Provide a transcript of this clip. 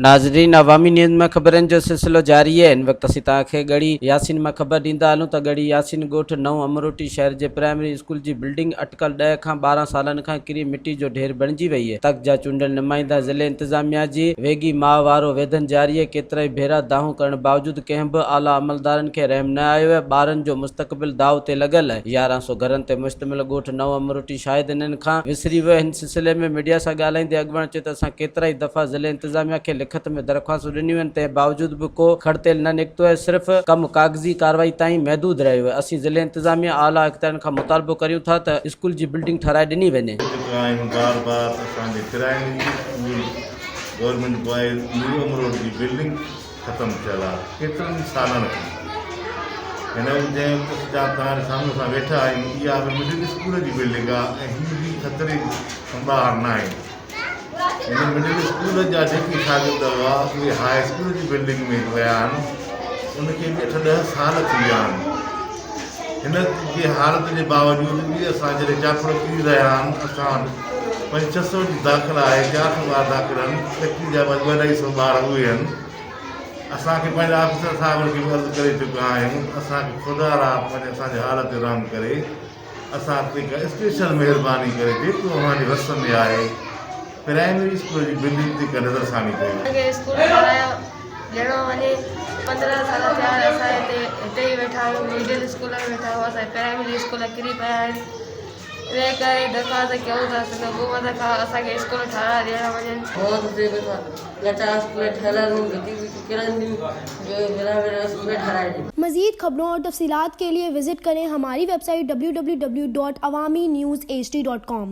ناظرين عوامي نيوز ۾ خبرن جو سلسلو جاري آهي هن وقت اسين توهان کي ڳڙهي ياسين مان خبر ڏيندا هلون ته ڳڙهي ياسين ڳوٺ نئون امروٽي شهر جي پرائمري اسڪول جي بلڊنگ اٽڪل ڏهه کان 12 سالن کان ڪري مٽي جو ڍير بڻجي وئي آهي تڪ جا چونڊيل نمائندا ضلعي انتظاميا جي ويڳي ماء وارو ويڌن جاري آهي ڪيترائي ڀيرا دانهون ڪرڻ باوجود ڪنهن به اعليٰ عملدارن کي رحم نه آيو آهي ٻارن جو مستقبل داء تي لڳل آهي 1100 گهرن تي مشتمل ڳوٺ نئون امروٽي شايد انهن کان وسري ويو هن سلسلي ۾ ميڊيا سان ڳالهائيندي اڳواڻ چيو ته اسان ڪيترائي دفعا ضلعي انتظاميا کي لکت ۾ درخواستون ڏنيون آهن تنهن باوجود به ڪو کڙ تيل نه نڪتو آهي صرف ڪم ڪاغذي ڪارروائي تائين محدود رهيو آهي اسين ضلعي انتظاميا اعليٰ اختيارين کان مطالبو ڪريون ٿا ته اسڪول جي بلڊنگ ٺهرائي ڏني وڃي. چڪا آهيون بار بار اسان جي primary school government boys new Amrot جي بلڊنگ ختم ٿيل آ ڪيترن ئي سالن کان هن وقت جنهن وقت اسان توهان جي سامهون اسان ويٺا آهيون اها به مڊل اسڪول جي بلڊنگ آ ۽ هي به خطري کان ٻاهر ناهي هن مڊل اسڪول جا جيڪي شاگرد هئا اهي هاء اسڪول جي بلڊنگ ۾ ويا آهن ان کي به اٺ ڏهه سال ٿي ويا آهن هن جي حالت جي باوجود به اسان جڏهن چاپڙ ڪري رهيا آهن اسان وٽ پنج ڇهه سو جي داخلا آهي 400 ٻار داخل آهن ٽڪي جا ٻه اڍائي سو ٻار اهي آهن اسان کي پنهنجي آفيسر صاحبن کي به عرض ڪري چڪا آهيون ته اسان کي خدا را پنهنجي اسان جي حال تي رحم ڪري اسان تي ڪا اسپيشل مهرباني ڪري جيترو اوهان جي وس ۾ آهي پرائمري اسڪول جي بلڊنگ تي ڪا نظرثاني ڪيو. اسان کي اسڪول ٺهرايو ڏيڻو وڃي 15 سال ٿيا آهن اسان هتي هتي ئي ويٺا آهيون مڊل اسڪول ۾ ويٺا آهيون اسان جا پرائمري اسڪول ڪري پيا آهن انهي ڪري درخواست ڪيون ٿا سنڌ حڪومت کان اسان کي اسڪول ٺهرائي ڏيڻا وڃن. مزيد خبرون اور تفصيلات کے لئے وزٹ کریں ہماری ویب سائٹ www.awamiNewsHD.com.